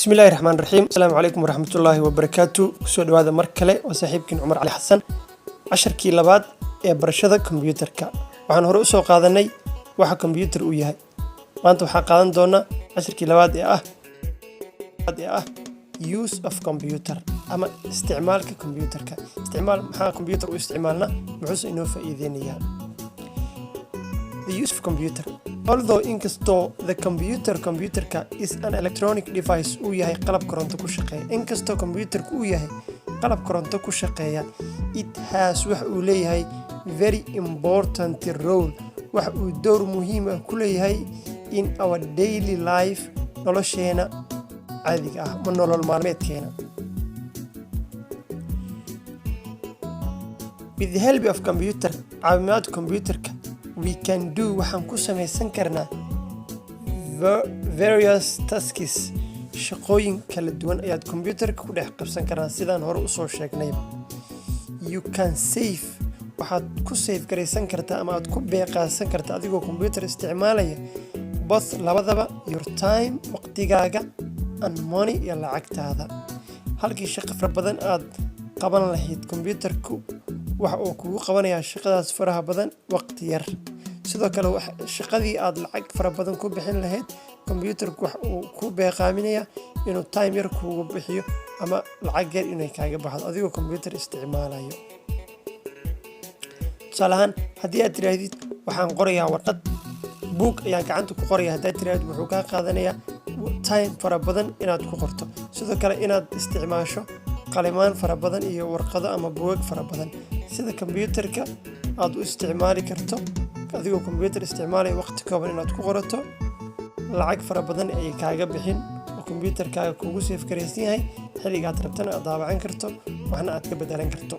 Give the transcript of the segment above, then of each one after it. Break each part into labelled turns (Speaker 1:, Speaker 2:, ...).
Speaker 1: Bismillahi raxmaan raxiim. Asalaamu calaykum waraxmatullaahi wabarakaatu. Kusoo dhawaada mar kale, waa saaxiibkiin Cumar Cali Xasan. Casharkii labaad ee barashada kombiyuutarka. Waxaan hore usoo qaadanay waxa kombiyuutar uu yahay. Maanta waxaan qaadan doonaa casharkii labaad ee ah use of computer ama isticmaalka kombiyuutarka. Isticmaal, maxaa kombiyuutar u isticmaalna, muxuuse inoo faa'iideynayaa? The use of computer. Although, inkastoo, the computer, computerka, is an electronic device, uu yahay qalab koronto ku shaqeeya, inkastoo computerku uu yahay qalab koronto ku shaqeeya, it has, waxa uu leeyahay, very important role, waxa uu door muhiim ah ku leeyahay, in our daily life, nolosheena caadiga ah ma nolol maalmeedkeena. With the help of computer, caawimaadka computerka, we can do, waxaan ku samaysan karnaa, various tasks, shaqooyin kala duwan ayaad computerka ku dhex qabsan karnaa, sidaan hore usoo sheegnayba. You can save, waxaad ku save garaysan kartaa ama aad ku beeqaasan kartaa adigoo computer isticmaalaya, both, labadaba, your time, waqtigaaga, and money, iyo lacagtaada. Halkii shaqo fara badan aad qaban lahayd, computerku waxa uu kugu qabanayaa shaqadaas faraha badan waqti yar. Sidoo kale, shaqadii aad lacag fara badan ku bixin lahayd, computerku waxa uu ku beeqaaminayaa inuu time yar kugu bixiyo ama lacag yar inay kaaga baxdo adigoo computer isticmaalayo. Tusaale ahaan, haddii aad tiraahdid waxaan qorayaa warqad, buug ayaan gacanta ku qoraya haddaad tirahdid, wuxuu kaa qaadanayaa time fara badan inaad ku qorto. Sidoo kale, inaad isticmaasho qalimaan fara badan iyo warqado ama buugag fara badan. Sida computerka aad u isticmaali karto, adigoo computer isticmaalaya, waqti kooban inaad ku qorato, lacag fara badan ay kaaga bixin, oo kombyuutarkaaga kugu save garaysan yahay, xilligaad rabtana aad daabacan karto, waxna aad ka bedelan karto.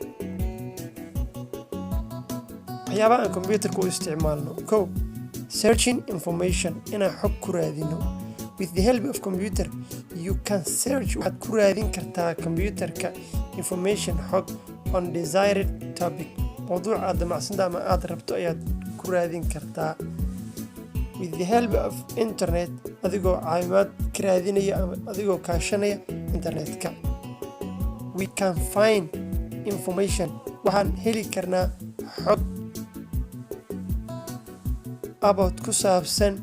Speaker 1: Waxyaabaha aan kombyuutarka u isticmaalno: kow, searching information, inaan xog ku raadino. With the help of computer, you can search, waxaad ku raadin kartaa kombyuutarka, information, xog, on desired topic, mowduuc aad damacsanta ama aad rabto ayaad ku raadin kartaa. With the help of internet, adigoo caawimaad ka raadinaya ama adigoo kaashanaya internetka, we can find information, waxaan heli karnaa xog, about, ku saabsan,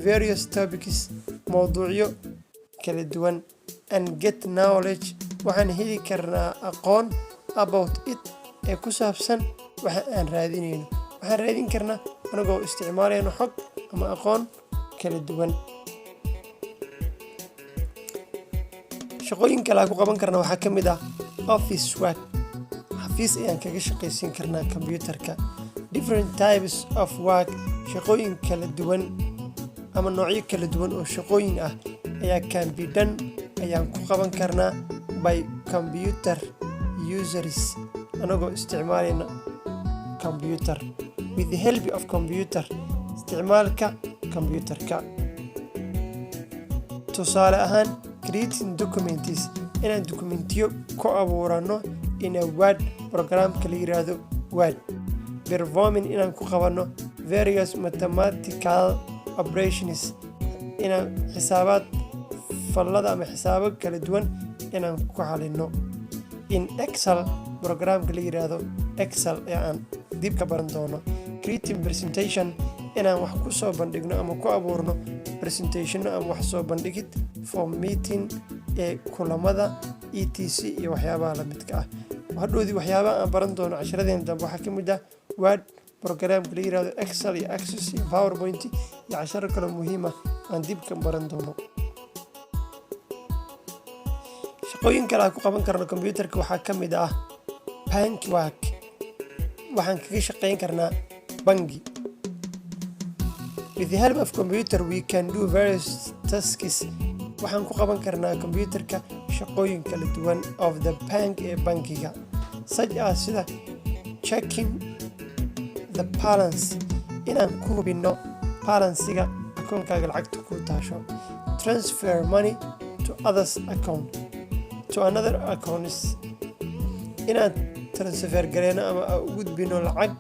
Speaker 1: various topics, mowduucyo kala duwan, and get knowledge, waxaan heli karnaa aqoon, about it, ee ku saabsan waxa aan raadinayno. Waxaan raadin karnaa anagoo isticmaalayno xog ama aqoon kala duwan. Shaqooyin kale aan ku qaban karna waxaa ka mid ah office work, xafiis ayaan kaga shaqaysiin karnaa kombyuutarka. Different types of work, shaqooyin kala duwan ama noocyo kala duwan oo shaqooyin ah ayaa, can be done, ayaan ku qaban karnaa, by computer users, anagoo isticmaalayna computer. With the help of computer, isticmaalka computerka, tusaale ahaan, creating documents, inaan dokumentiyo ku abuurano, in a Word, programka la yiraahdo Word. Performing, inaan ku qabanno, various mathematical operations, inaan xisaabaad fallada ama xisaabo kala duwan inaan ku xalino, in Excel, programka la yiraahdo Excel ee aan dib ka baran doono. Creating presentation, inaan wax ku soo bandhigno ama ku abuurno presentationo ama wax soo bandhigid, for meeting, ee kulamada, etc, iyo waxyaabaha la midka ah. Hadhowdii waxyaabaha aan baran doono casharadeen dambe waxaa ka mid ah Word, programka la yirahdo Excel iyo Access iyo PowerPoint iyo casharo kaloo muhiim ah aan dib ka baran doono. Shaqooyin kale aan ku qaban karno computerka waxaa ka mid ah bank work, waxaan kaga shaqeyn karnaa bangi. With the help of computer, we can do various tasks, waxaan ku qaban karnaa computerka shaqooyin kala duwan, of the bank, ee bankiga, such as, sida, checking the balance, inaan ku hubino balancega akoonkaaga lacagta ku taasho, transfer money to others account, to another accounts, inaan transfer gareyno ama u gudbino lacag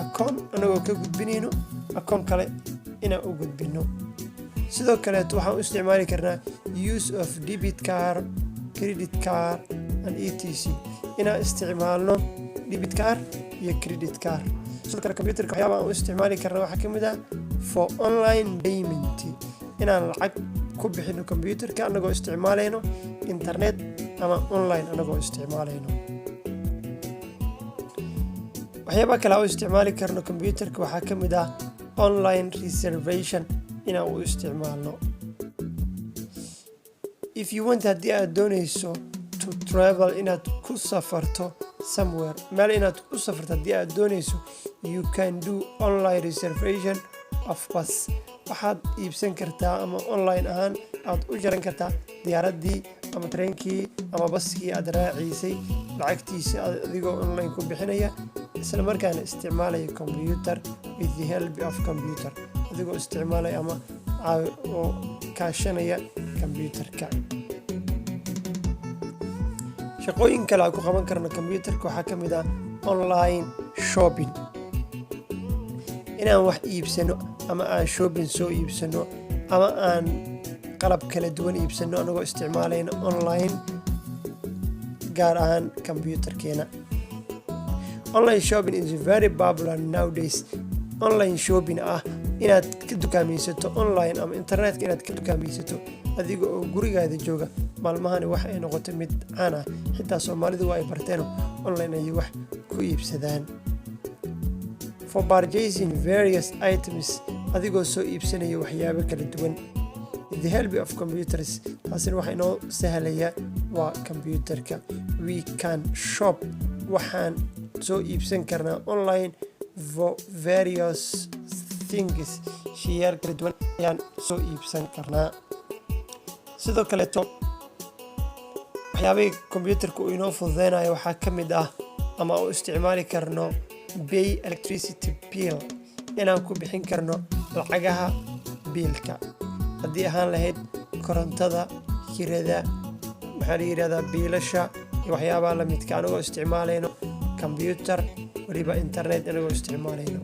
Speaker 1: akoon anagoo ka gudbinayno akoon kale inaan u gudbino. Sidoo kaleeto waxaan u isticmaali karnaa use of debit card, credit card and etc, inaan isticmaalno debit card iyo credit card. Sidoo kale computerka waxyaaba aan u isticmaali karna waxaa ka mid ah for online payment, inaan lacag ku bixino computerka anagoo isticmaalayno internet ama online anagoo isticmaalayno. Waxyaabaha kale aan u isticmaali karno computerka waxaa ka mid ah online reservation inaan u isticmaalno. If you want, haddii aad doonayso, to travel, inaad ku safarto, somewhere, meel inaad u safarto haddii aad doonayso, you can do online reservation of bus, waxaad iibsan kartaa ama online ahaan aad u jaran kartaa diyaaraddii ama tareenkii ama baskii aad raaciysay lacagtiisa, adigoo online ku bixinaya, isla markaana isticmaalaya computer, with the help of computer, adigoo isticmaalaya ama oo kaashanaya computerka. Shaqooyin kale aan ku qaban karno computerka waxaa ka mid ah online shopping, inaan wax iibsano ama aan shopping soo iibsano ama aan qalab kala duwan iibsano anagoo isticmaalayno online, gaar ahaan computerkeena. Online shopping is very popular nowadays. Online shopping ah inaad ka dukaamaysato online ama internetka inaad ka dukaamaysato adiga oo gurigaada jooga, maalmahani waxa ay noqotay mid caan ah. Xitaa Soomaalidu waa ay barteen, online ayay wax ku iibsadaan. For purchasing various items, adigoo soo iibsanaya waxyaabo kala duwan, with the help of computers, taasina waxa inoo sahlaya waa computerka. We can shop, waxaan soo iibsan karnaa, online for various things, shayaal kala duwan ayaan soo iibsan karnaa. Sidoo kaleeto waxyaabihii computerka uu inoo fududeynayo waxaa ka mid ah ama u isticmaali karno pay electricity bill, inaan ku bixin karno lacagaha biilka, haddii ahaan lahayd korontada, kirada, maxaa la yidhahdaa, biilasha iyo waxyaabaha la midka, anagoo isticmaalayno computer, weliba internet anagoo isticmaalayno.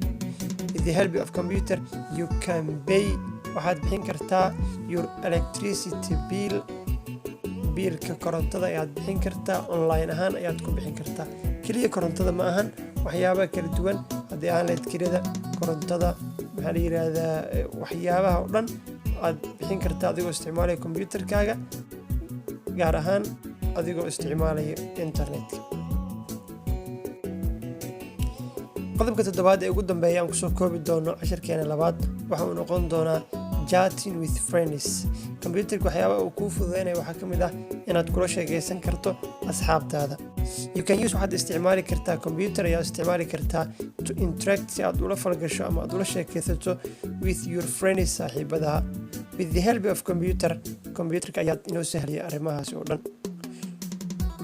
Speaker 1: With the help of computer you can pay, waxaad bixin kartaa, your electricity bill, biilka korontada ayaad bixin kartaa, online ahaan ayaad ku bixin kartaa. Keliya korontada ma ahan, waxyaabaha kala duwan, haddii ahaan lahayd kirada, korontada, maxaa la yidhaahdaa, waxyaabaha oo dhan aad bixin kartaa adigoo isticmaalaya computerkaaga, gaar ahaan adigoo isticmaalaya internetka. Qodobka toddobaad ee ugu dambeeya aan kusoo koobi doono casharkeena labaad waxa uu noqon doonaa chatting with friends. Computerka waxyaabaha uu kuu fududeynaya waxaa ka mid ah inaad kula sheekeysan karto asxaabtaada. You can use, waxaad isticmaali kartaa, computer ayaa isticmaali kartaa, to interact, si aad ula falgasho ama aad ula sheekeysato, with your friends, saaxiibadaha. With the help of computer, computerka ayaad inoo sahlaya arrimahaasi oo dhan.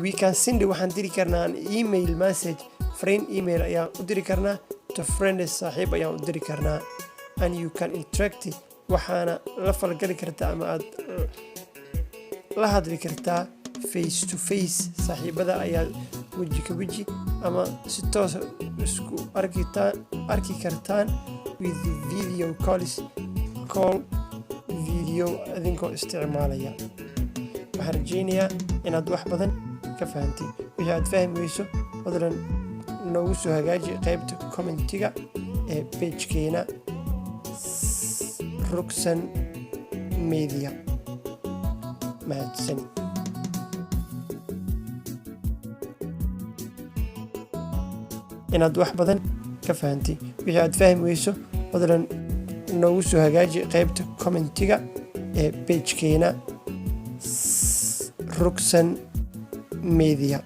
Speaker 1: We can send, waxaan diri karnaa, an email message, friend email ayaan u diri karnaa, to friends, saaxiib ayaan u diri karnaa. And you can interact, waxaana la falgali kartaa ama aad la hadli kartaa face to face, saaxiibada ayaa weji ka weji ama si toosa isku arki kartaan, with the video calls, call video adinkoo isticmaalaya. Waxaan rajeynayaa inaad wax badan ka fahantay. Wixii aad fahmi weyso, fadlan noogu soo hagaaji qaybta commentiga ee pagekeena Rugsan Media. Mahadsanid. Inaad wax badan ka fahantay. Wixii aad fahmi weyso, fadlan noogu soo hagaaji qaybta commentiga ee pagekeena Rugsan Media.